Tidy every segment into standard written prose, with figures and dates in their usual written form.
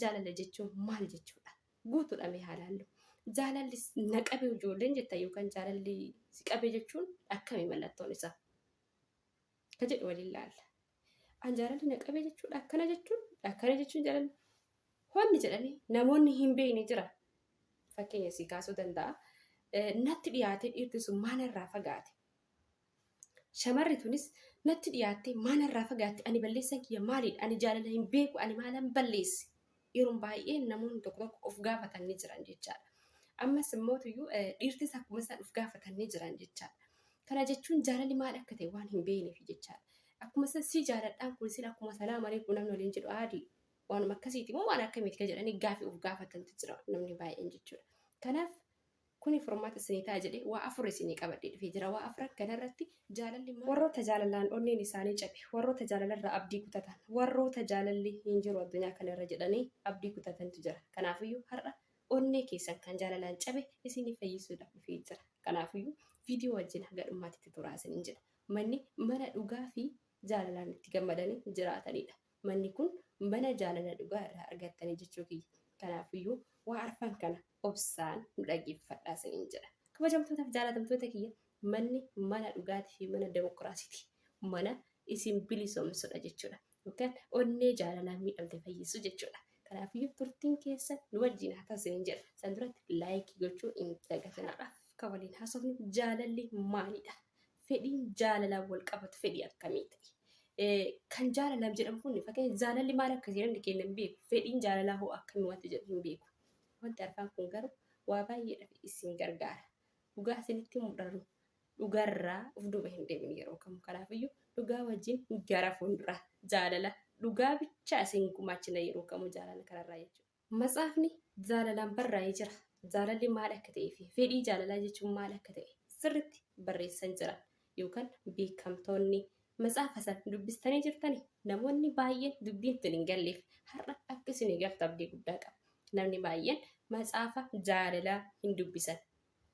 Jaalala jechuun maal jechuudha? Guutuudha mee haa laallu. Jaalalli na qabe ijoolleen jettan yookaan jaalalli si qabe jechuun akkami mallattoon isaa? Ka jedhu waliin laalla. An jaalalli na qabe jechuudha akkana jechuun akkana jechuun jaalalli honni jedhanii namoonni hin beekne jira. Fakkeenya si kaasuu danda'a. Natti dhiyaatee dhiirti sun maanarraa fagaate? Shamarri tunis natti dhiyaattee maa narraa fagaatte ani balleessaan kiyya maalidha ani jaalala hin beeku ani maalan balleesse yeroo baay'ee namoonni tokko tokko of gaafatan ni jiran jechaadha. Ammas immoo tuyyuu dhiirtis akkuma isaan of gaafatan ni jiran jechaadha. Kana jechuun jaalalli maal akka ta'e waan hin beekneef jechaadha. Akkuma san si jaaladhaan kun sin akkuma salaam aleekum namni waliin jedhu aadii waanuma akkasiiti moo waan akkamiiti ka jedhanii gaafii of gaafatantu jira namni baay'een jechuudha. Kanaaf Kuni furmaata isinii ta'a jedhee waa afur isinii qabadhee dhufee jira. Waa afran kanarratti jaalalli maal? Warroota jaalalaan onneen isaanii cabe, warroota jaalalarraa abdii kutatan, warroota jaalalli hin jiru addunyaa kanarra jedhanii abdii kutatantu jira. Kanaafiyyuu har'a onnee keessan kan jaalalaan cabe isinii fayyisuudhaaf dhufee jira. Kanaafiyyuu viidiyoo wajjin haga dhummaatitti turaa isiniin jedha. Manni mana dhugaa fi jaalalaan itti gammadanii jiraatanidha. Manni kun mana jaalala dhugaa irraa argattanii jechuu kiyya. Kanaafiyyuu waa arfan kana obsaan nu dhageeffadhaa isiniin jedha. Kabajamtootaaf jaalatamtoota kiyya manni mana dhugaatii fi mana demokiraasiiti. Mana isin bilisoomsudha jechuudha. Yookaan onnee jaalalaan miidhamte fayyisu jechuudha. Kanaafiyyuu turtiin keessan nu wajjin haa ta'u isiniin jedha. San duratti laayikii gochuu hin dagatinaa. Kan waliin haasofnu jaalalli maalidha? Fedhiin jaalalaan wal qabatu fedhii akkamii ta'e? Kan jaalalaan jedhamu kun fakkeenya jaalalli maal akka ta'e namni keenya hin beeku. Fedhiin jaalalaa hoo akkamii wanta jedhu hin beeku. Wanti arfaan kun garuu waa baay'eedhaaf isin gargaara. Dhugaa isinitti mudharu dhugarraa of duuba hin deemin yeroo kamuu. Kanaafiyyuu dhugaa wajjin gara fuulduraa jaalala dhugaa bichaa isin gumaachina yeroo kamuu jaalala kanarraa jechuudha. Matsaafni jaalalaan barraa'ee jira. Jaalalli maal akka ta'ee fi fedhii jaalalaa jechuun maal akka ta'e sirritti barreessan jiran yookaan beekamtoonni matsaafa san dubbistanii jirtani namoonni baay'een dubbiin tun hin galleef har'a akka isinii galtu abdii guddaa qaba. Namni baay'een matsaafa jaalalaa hin dubbisan.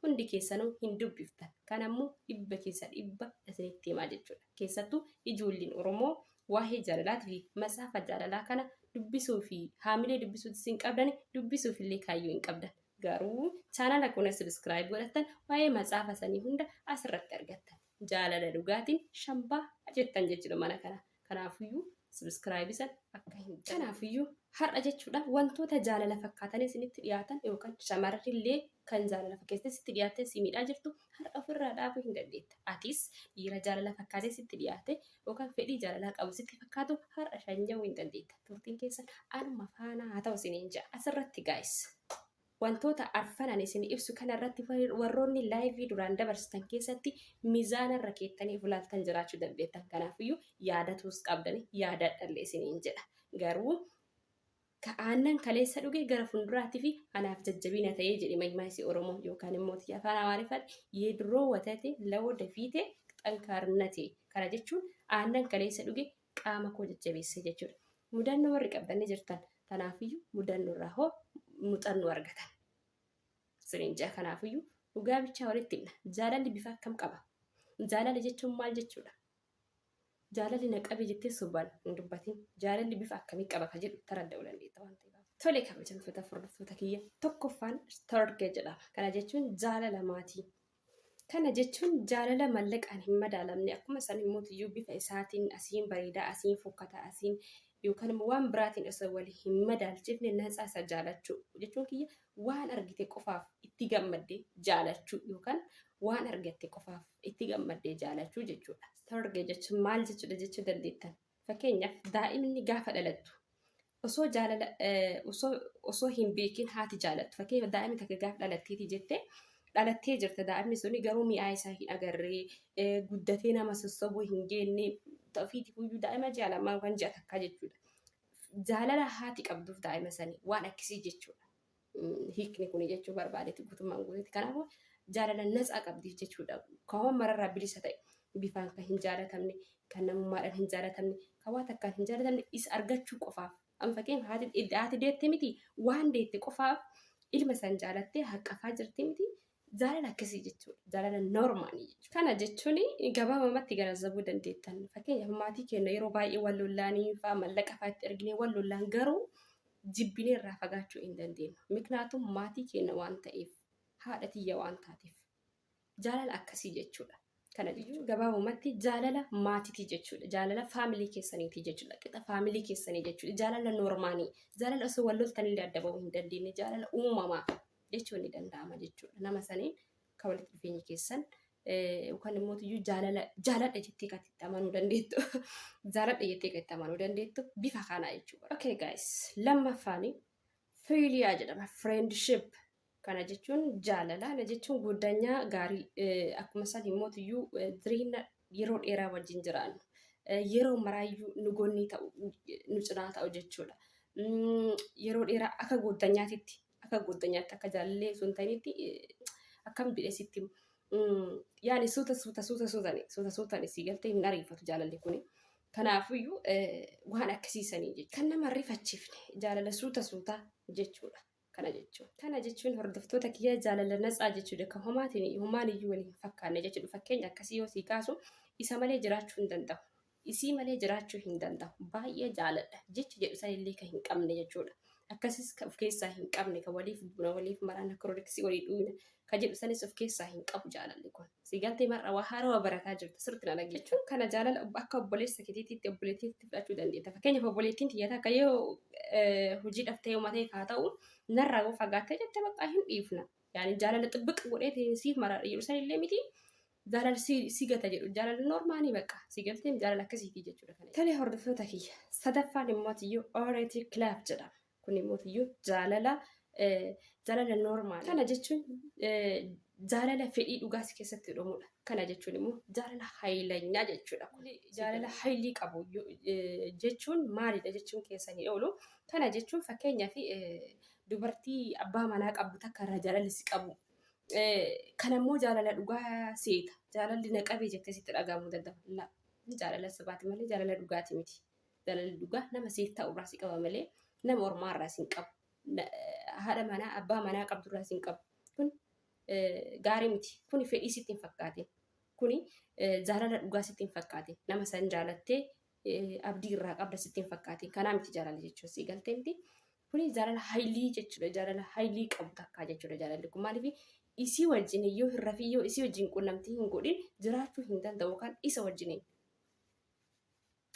Hundi keessanuu hin dubbiftan. Kana immoo dhibba keessa dhibba isinitti himaa jechuudha. Keessattuu ijoolleen Oromoo waa'ee jaalalaatii fi matsaafa jaalalaa kana dubbisuu fi haamilee dubbisuutis hin qabdan dubbisuuf illee kaayyoo hin qabdan. Garuu chaanala kuna subscribe godhattan waa'ee matsaafa sanii hunda asirratti argattan. Jaalala dhugaatiin shambaa jettan jechuudha mana kana. Kanaafiyyuu subscribe san akka hin Kanaafiyyuu har'a jechuudha wantoota jaalala fakkaatanii isinitti dhiyaatan yookaan shamarrillee kan jaalala fakkeessitee sitti dhiyaattee si miidhaa jirtu har'a ofirraa dhaabuu hin dandeetta. Atis dhiira jaalala fakkaatee sitti dhiyaate yookaan fedhii jaalalaa qabu sitti fakkaatu har'a shanya'uu hin dandeetta. Turtiin keessan anuma faana haa ta'u isiniin ja'a. Asirratti guys Wantoota arfan ani isin ibsu kana irratti warroonni laayivii duraan dabarsitan keessatti mizaana irra keettanii of ilaaltan jiraachuu dandeettan. Kanaafiyyuu yaadatuus qabdani yaadadhalle isiniin jedha. Garuu ka aannan kaleessa dhuge gara fuulduraatii fi anaaf jajjabina ta'ee jedhe mayymaayisi Oromoo yookaan immoo tiyya afaan Amaariffaatti yeeduroo watate lawoo dafiite xankaarnate. Kana jechuun aannan kaleessa dhuge qaama koo jajjabeesse jechuudha. Mudannoo warri qabdan ni jirtan. Tanaafiyyuu mudannoo irraa hoo muxannoo argatan. Siniin ja'a kanaafiyyuu dhugaa bichaa walitti himna. Jaalalli bifa akkam qaba? Jaalala jechuun maal jechuudha? Jaalalli na qabe jettee sobaan hin dubbatin. Jaalalli bifa akkamii qaba ka jedhu taradda'uu dandeetta waan ta'eef. Tole kabajamtoota hordoftoota kiyya tokkoffaan storge jedhama. Kana jechuun jaalala maatii. Kana jechuun jaalala mallaqaan hin madaalamne akkuma san immoo tiyyuu bifa isaatiin asiin bareedaa asiin fokkataa asiin yookaan immoo waan biraatiin osoo wal hin madaalchifne natsaa isa jaalachuu jechuun kiyya waan argite qofaaf itti gammadde jaalachuu yookaan waan argatte qofaaf itti gammadde jaalachuu jechuudha. Storge jechuun maal jechuudha jechuu dandeettan. Fakkeenyaaf daa'imni gaafa dhalattu osoo jaalala osoo osoo hin beekin haati jaalattu. Fakkeenyaaf daa'imni takka gaafa dhalatteeti jette dhalattee jirta daa'imni suni garuu mi'aa isaa hin agarree guddatee nama sossobuu hin geenne ofiitiif iyyuu daa'ima ji'a lamaa yookaan ji'a takkaa jechuudha. Jaalala haati qabduuf daa'ima sanii waan akkasii jechuudha. Hiikni kuni jechuu barbaadeeti guutummaan guutuutti. Kanaafuu jaalala natsaa qabdiif jechuudha. Kan mararraa bilisa ta'e bifaan kan hin jaalatamne, kan namummaadhaan hin jaalatamne, kan waa takkaan hin jaalatamne isa argachuu qofaaf. Amma fakkeenyaaf haati deette miti waan deette qofaaf ilma san jaalattee haqqafaa jirti miti jaalala akkasii jechuudha. Jaalala noormaalii jechuudha. Kana jechuun gabaabamatti ganazzabuu dandeettan. Fakkeenyaaf maatii keenya yeroo baay'ee wal lollaanii fa'aa mallaqa fa'aa itti erginee wal lollaan garuu Jibbinee irraa fagaachuu hin dandeenyu. Miknaatum maatii keenya waan ta'eef, haadha tiyya waan taateef. Jaalala akkasii jechuudha. Kana jechuun gabaabumatti jaalala maatiitii jechuudha. Jaalala family keessaniitii jechuudha. Qixa family keessanii jechuudha. Jaalala normalii. Jaalala osoo wal loltanillee adda bahuu hin dandeenye. Jaalala uumamaa jechuun ni danda'ama jechuudha. Nama saniin kan walitti dhufeenyi keessan yookaan immoo iyyuu jaalala jaaladha jettee kan itti amanuu dandeettu. Jaaladha jettee kan itti amanuu dandeettu bifa kanaa jechuudha. Okay guys, lammaffaan philia jedhama. Friendship. Kana jechuun jaalala. Kana jechuun goddanyaa gaarii, akkuma isaan himmootiyyuu jireenya yeroo dheeraa wajjin jiraannu. Yeroo maraayyuu nu gonnii ta'u, nu cinaa ta'u jechuudha. Yeroo dheeraa akka goddanyaatti, akka jaalallee osoo hin ta'initti, akkam jedhee sitti, yaani suuta suuta suuta suutani suuta suutani si galtee hin ariifatu jaalalli kuni. Kanaafiyyuu waan akkasiisanii jechuudha. Kan nama rifachiifne jaalala suuta suutaa jechuudha. Kana jechuun. Kana jechuun, hordoftoota kiyya, jaalala natsaa jechuudha. Kan homaatiin homaan iyyuu waliin hin fakkaanne jechuudha. Fakkeenya akkasii yoo sii kaasu, isa malee jiraachuu hin danda'u. Isii malee jiraachuu hin danda'u. Baay'ee jaaladha. Jechi jedhu sanillee kan hin qabne jechuudha. Akkasis kan of keessaa hin qabne, kan waliif buna waliif maraan Cloroxii walii dhuyina kan jedhu sanis of keessaa hin qabu jaalalli kun. Si galtee mar'a waa haarawaa barataa jirta, sirriitti na dhaggeeffadhu. Jechuun kana jaalala akka obboleessa keetiitti, obboleettiitti fudhachuu dandeetta. Fakkeenyaaf, obboleettiin tiyya takka yoo hojii dhaftee yoo ta'eef haa ta'u, narraa yoo fagaattee jette, bakka hin dhiifna. Yaani jaalala xibbiq godhee siif maraadha jedhu sanillee miti. Jaalala si gata jedhu, jaalala normalii, bakka si galteen jaalala akkasiitii jechuudha. Tole hordoftoota kiyya, sadaffaan immoo tiyyuu erotic love jedhama. Kun immoo tiyyuu jaalala normal. Kana jechuun jaalala fedhii dhugaa si keessatti dhumudha. Kana jechuun immoo jaalala hayilanyaa jechuudha. Jaalala haylii qabu jechuun maalidha jechuun keessanii oolu. Kana jechuun, fakkeenyaaf, dubartii abbaa manaa qabdu takka irraa jaalalli si qabu. Kanammoo jaalala dhugaa seeta. Jaalalli na qabee jettee sitti dhagahamuu danda'a. Jaalala sabaati malee jaalala dhugaati miti. Jaalalli dhugaa nama siif ta'u irraa si qaba malee nama ormaa irraa si hin qabu. Haadha manaa abbaa manaa qabdu irraa si hin qabu. Kun gaarii miti. Kuni fedhii sitti hin fakkaatin. Kuni jaalala dhugaa sitti hin fakkaatin. Nama san jaalattee abdii irraa qabda sitti hin fakkaatin. Kanaa miti jaalala jechuun, si galtee miti. Kuni jaalala haylii jechuudha. Jaalala haylii qabu takkaa jechuudha jaalalli kun. Maaliif, isii wajjin yoo hin rafin, yoo isii wajjin qunnamtii hin godhin jiraachuu hin danda'u yookaan isa wajjiniin.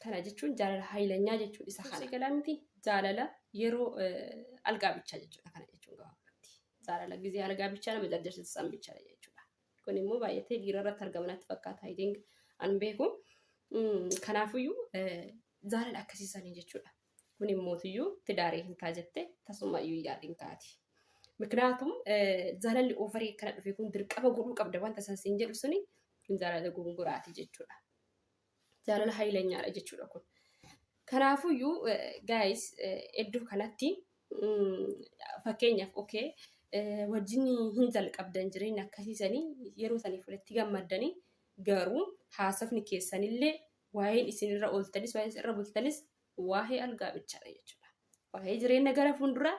Kana jechuun jaalala haylanyaa jechuun isa kana. Galaa miti, jaalala yeroo algaa bichaa jechuudha kana jechuun gabaabumatti. Jaalala gizee algaa bichaa nama jarjarsiisan bichaadha jechuudha. Kun immoo baay'atee dhiira irratti argama natti fakkaata. I think an beeku. Kanaafiyyuu jaalala akkasiisanii jechuudha. Kun immootiyyuu tidaarii hin taa jettee tasumayyuu yaadin taati. Miknaatum jaalalli overii akkana dhufe kun, dirqama godhuu qabda wanta san siin jedhu suni, kun jaalala gonggoraati jechuudha. Jaalala hayilanyaadha jechuudha kun. Kanaafuyyuu guys, iddoo kanatti fakkeenyaaf, okay, wajjin hin jalqabdan jireenya akkasiisanii, yeroo saniif walitti gammaddanii, garuu haasofni keessanillee, waa'een isinirra ooltanis, waa'een isinirra bultanis waa'ee algaa bichaadha jechuudha. Waa'ee jireenya gara fuulduraa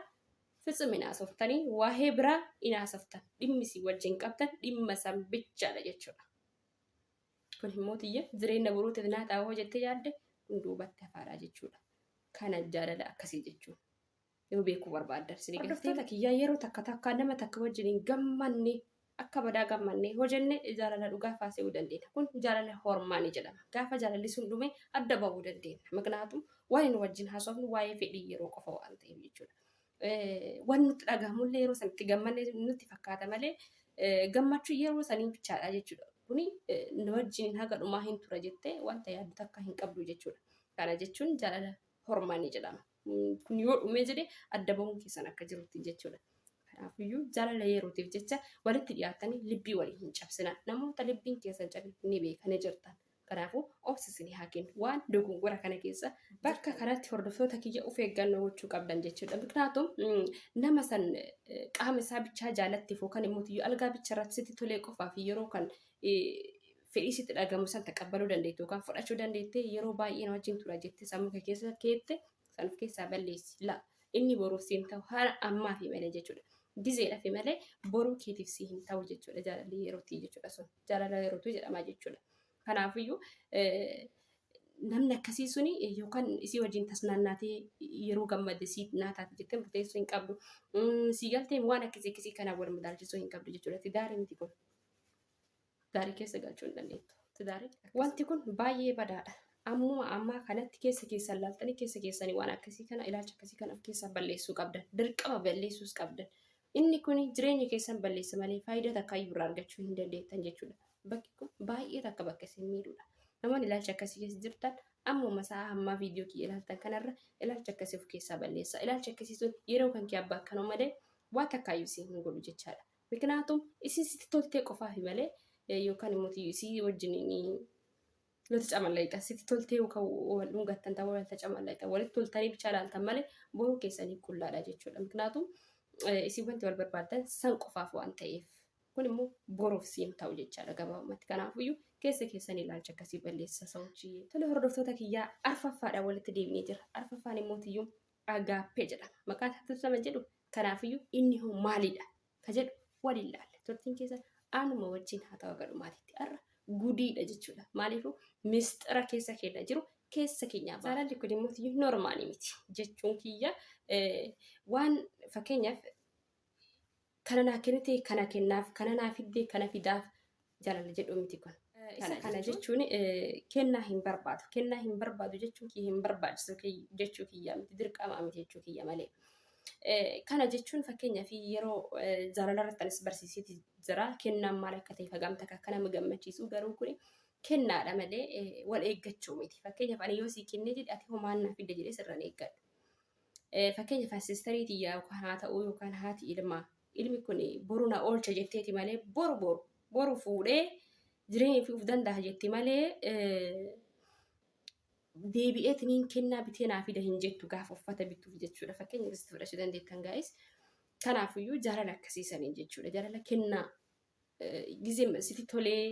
fitsum hin haasoftanii, waa'ee biraa hin haasoftan. Dhimmi isin wajjin qabdan dhimma san bichaadha jechuudha. Kun immoo tiyya jireenya boruutiif naa taa'oo jettee yaadde, kun duubatti hafaadha jechuudha. Kana jaalala akkasii jechuun. Yoo beekuu barbaaddan isin hordoftoota kiyyaa, yeroo takka takka nama takka wajjin hin gammanne, akka badaa gammanne hojjenne, jaalala dhugaa faasa'uu dandeenya. Kun jaalala hormaanii jedhama. Gaafa jaalalli sun dhume adda bahuu dandeenya. Miknaatum waan inni wajjin haasofnu waa'ee fedhii yeroo qofa waan ta'eef jechuudha. Waan nutti dhagahamullee yeroo sanitti gammanne nutti fakkaata malee gammachuu yeroo sanii bichaadha jechuudha. Kuni nu wajjin haga dhumaa hin tura jettee wanta yaaddu takka hin qabdu jechuudha. Kana jechuun jaalala hormaanii jedhama. Kun yoo dhume jedhe adda bahuun keessan akka jirutti jechuudha. Kanaafiyyuu jaalala yerootiif jecha walitti dhiyaatanii libbii walii hin cabsina. Namoota libbiin keessan cabe ni beekanii jirtan. Kanaafuu obsi isinii haa kennu. Waan dogongora kana keessa bakka kanatti, hordoftoota kiyya, of eeggannoo gochuu qabdan jechuudha. Miknaatum nama san qaama isaa bichaa jaalatteef yookaan immoo algaa bicha irratti sitti tolee qofaa fi yeroo kan fedhii sitti dhagamu san taqabbaluu dandeettu yookaan fudhachuu dandeette, yeroo baay'ee na wajjin tura jettee sammuu kee keessa keette san of keessaa balleessi. La, inni boruuf siin ta'u, haala ammaa fi malee jechuudha. Gizeedhaaf malee boruu keetiif si hin ta'u jechuudha, jaalalli yerootii jechuudha sun. Jaalala yerootu jedhama jechuudha. Kanaafiyyuu Namni akkasii suni yookaan isii wajjin tasnaannaatee yeroo gammadde sii naa taate jettee murteessuu hin qabdu. Sii galtee waan akkasii akkasii kanaan wal madaalchisuu hin qabdu jechuudha. Tidaarii miti kun. Tidaarii keessa galchuu hin dandeettu. Tidaarii wanti kun baay'ee badaadha. Ammuma ammaa kanatti keessa keessan laaltanii keessa keessanii waan akkasii kana ilaalcha akkasii kana of keessaa balleessuu qabdan. Dirqama balleessuus qabdan. Inni kun jireenya keessan balleessa malee faayidaa takka iyyuu irraa argachuu hin dandeettan jechuudha. Bakki kun baay'ee takka bakka isin miidhudha. Namoonni ilaalcha akkasii keessa jirtan ammuma sa'a ammaa viidiyoo kiyya ilaaltan kanarra ilaalcha akkasii of keessaa balleessa. Ilaalcha akkasii sun yeroo kan kee abbaa akkanoo malee waa takkaayyuu isin hin godhu jechaadha. Miknaatum isin sitti toltee qofaafi malee yookaan immoo isii wajjin Lota camallayixa sitti toltee yookaan wal dhungattan ta'uu wal tacamallayixa walitti toltanii bichaa ilaaltan malee boruu keessanii qullaadha jechuudha. Miknaatum isin wanti wal barbaaddan san qofaaf waan ta'eef kun immoo boruuf siin ta'u jechaadha gabaabumatti. Kanaafuyyuu keessa keessanii ilaalcha akkasii balleessa sochii. Tole hordoftoota kiyyaa arfaffaadhaan walitti deebinee jira. Arfaffaan immoo tiyyuu agaappee jedhama. Maqaan isaatti nama jedhu kanaafiyyuu inni hoo maalidha? Ka jedhu waliin ilaalla. Turtiin keessa anuma wajjin haa ta'u gadhumaatitti har'a gudiidha jechuudha. Maaliifuu misxira keessa keenya jiru keessa keenyaa ba'a. Jaalalli kun immoo tiyyuu normaalii miti jechuun kiyya waan fakkeenyaaf kana naa kennite kana kennaaf kana naa fidde kana fidaaf jaalala jedhu miti kun. Isa kana jechuun kennaa hin barbaadu. Kennaa hin barbaadu jechuun kiyya hin barbaachisu jechuu kiyya miti dirqama miti jechuu kiyya malee. Kana jechuun fakkeenyaaf yeroo jaalala irratti anis barsiiseeti jira. Kennaan maal akka ta'e hagam takka akka nama gammachiisu garuu kun kennaadha malee wal eeggachuu miti. Fakkeenyaaf ani yoo sii kennee jedhe ati homaan naa fidde jedhee sirran eeggadhu. Fakkeenyaaf asistarii tiyyaa yookaan haa ta'uu yookaan haati ilmaa ilmi kun boru na oolcha jetteeti malee boru boru boru fuudhee jireenya ofii of danda'a jetti malee deebi'eetiniin kennaa bitee naa fida hin jettu gaafa uffata bituuf jechuudha. Fakkeenya akkasitti fudhachuu dandeettan gaa'is. Kanaafiyyuu jaalala akkasiisaniin jechuudha. Jaalala kennaa gizee sitti tolee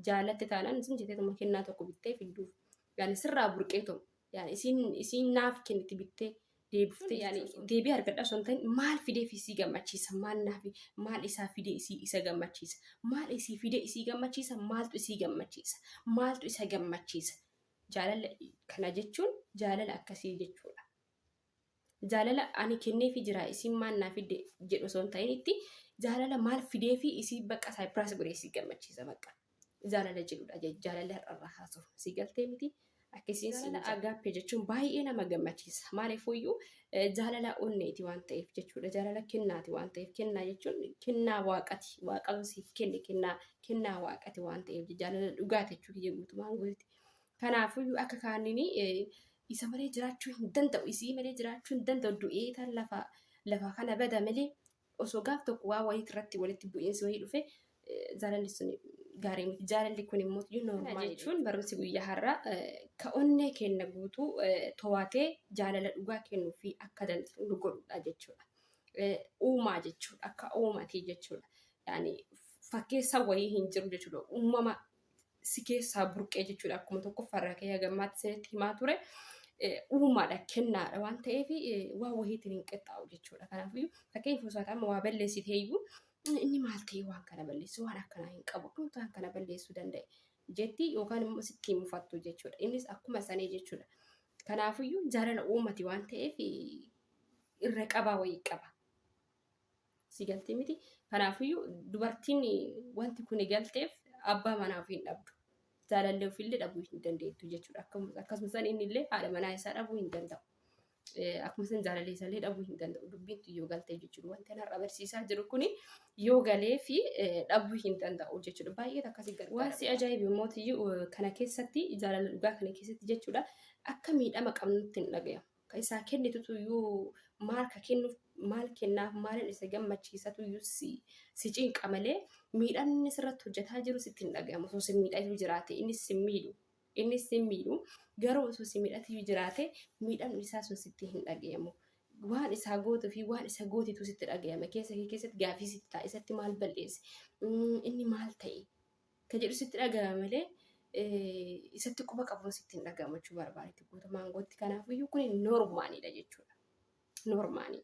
jaalatte taanaan isin jetteetuma kennaa tokko bittee fidduuf. Yaani sirraa burqeetuma. Yaani isiin isiin naaf kenniti bittee deebiftee yaani deebii argadha osoo hin ta'in maal fideef isii gammachiisa maal naaf maal isaa fidee isii isa gammachiisa maal isii fidee isii gammachiisa maaltu isii gammachiisa maaltu isa gammachiisa jaalala kana jechuun jaalala akkasii jechuudha. Jaalala ani kenneefi jira isiin maal naa fidde jedhu osoo hin ta'in itti jaalala maal fideefi isii bakka saayipiraas godhee isii gammachiisa bakka. Jaalala jedhudha jaalala har'arraa haasofnu sii galtee miti akkasiin jaalala agaappee jechuun baay'ee nama gammachiisa maaliifuyyuu jaalala onneeti waan ta'eef jechuudha jaalala kennaati waan ta'eef kennaa jechuun kennaa waaqati waaqatu siif kenne kennaa kennaa waaqati waan ta'eef jaalala dhugaati jechuu kiyya guutumaan guututti kanaafuyyuu akka kaaniin isa malee jiraachuu hin danda'u isii malee jiraachuu hin danda'u du'ee tan lafa lafa kana bada malee osoo gaaf tokko waa wayii irratti walitti bu'iinsi wayii dhufe jaalalli sun gaarii miti. Jaalalli kun immoo iyyuu normaal jechuun barumsi guyyaa har'aa ka onnee keenya guutuu to'atee jaalala dhugaa kennuu fi akka danda'u nu godhudha jechuudha. Uumaa jechuudha. Akka uumatii jechuudha. Yaani fakkeessa wayii hin jiru jechuudha. Uumama si keessaa burqee jechuudha. Akkuma tokkoffaarraa ka'ee hagammaatti isinitti himaa ture. Uumaadha kennaadha waan ta'eef waan wahiitiin hin qixxaa'u jechuudha. Kanaafuu fakkeenyaaf osoo ati amma waa balleessitee iyyuu inni maal ta'e waan kana balleessu waan akkanaa hin qabu akkamitti waan kana balleessuu danda'e jetti yookaan immoo sitti hin mufattu jechuudha. Innis akkuma sanii jechuudha. Kanaafiyyuu jaalala uumati waan ta'eef irra qabaa wayii qaba. Si galtee miti. Kanaafiyyuu dubartiin wanti kun galteef abbaa manaa ofii hin dhabdu. Jaalallee ofiillee dhabuu hin dandeettu jechuudha. Akkasuma san inni illee haadha manaa isaa dhabuu hin danda'u. Akkuma san jaalallee isaallee dhabuu hin danda'u. Dubbiin tun yoo galtee jechuudha. Wanti ani har'a barsiisaa jiru kuni yoo galee fi dhabuu hin danda'u jechuudha. Baay'ee akkasii gargaara. Waan si ajaa'ibu immoo tiyyuu kana keessatti jaalala dhugaa kana keessatti jechuudha akka miidhama qabnutti hin dhagayamu. Ka isaa kennitutu iyyuu maal ka kennuuf maal kennaaf maalin isa gammachiisatu iyyuu si si cinqa malee miidhamni sirratti hojjetaa jiru sitti hin dhagayamu. Osoo si miidhatu jiraate innis si miidhu. Innis si miidhu garuu osoo si miidhatu jiraate miidhamni isaa sun sitti hin dhagayamu. Waan isaa gootuu fi waan isa gootitu sitti dhagayama. Keessa kee keessatti gaafii sitti ta'a. Isatti maal balleesse? Inni maal ta'e? Ka jedhu sitti dhagayama malee isatti quba qabuun sitti hin dhagahamu jechuu barbaadetti guutumaan guutti. Kanaafiyyuu kun noormaaliidha jechuudha. Noormaalii.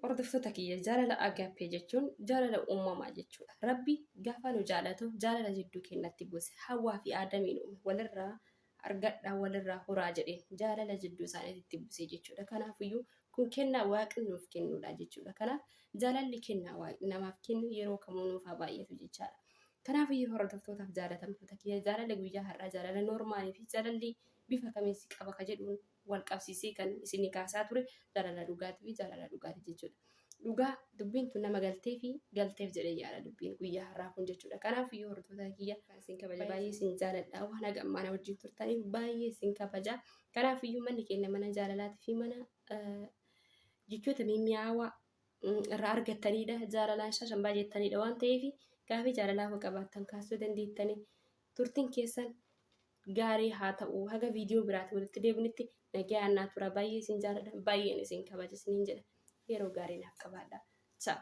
Hordoftoota kiyya jaalala agaappee jechuun jaalala uumamaa jechuudha. Rabbi gaafa nu jaalatu jaalala jidduu keenyatti buuse. Hawwaa fi Aadamiin uume. Walirraa Argadhaa walirraa horaa jedheen jaalala jidduu isaaniitti buusee jechuudha. Kanaafiyyuu kun kennaa waaqni nuuf kennuudha jechuudha. Kanaaf jaalalli kennaa waaqni namaaf kennu yeroo kamuu nuuf haa baay'atu jechaadha. Kanaafiyyuu hordoftootaaf jaalatamtoota kiyya jaalalli guyyaa har'aa jaalala noormaalii fi jaalalli bifa kamiin si qaba ka jedhuun wal qabsiisee kan isinii kaasaa ture jaalala dhugaatii fi jaalala dhugaatii jechuudha. Dhugaa dubbiin tun nama galtee fi galteef jedhee yaada dubbiin guyyaa har'aa kun jechuudha. Kanaaf iyyuu hordoftoota kiyya kan isin kabaja baay'ee isin jaaladha waan haga ammaa na wajjin turtaniif baay'ee isin kabaja. Kanaaf iyyuu manni keenya mana jaalalaatii fi mana jechoota mimmi'aawaa irraa argattanidha. Jaalalaan shashambaa jettanidha waan ta'eef gaafii jaalalaa hoo qabaattan kaasuu dandeettanii turtiin keessan gaarii haa ta'u. Haga viidiyoo biraatti walitti deebinutti nagayaan naa tura. Baay'ee isin jaaladha. Baay'een isin kabaja isiniin jedha. Yeroo gaarii naaf qabaadha. Ciao.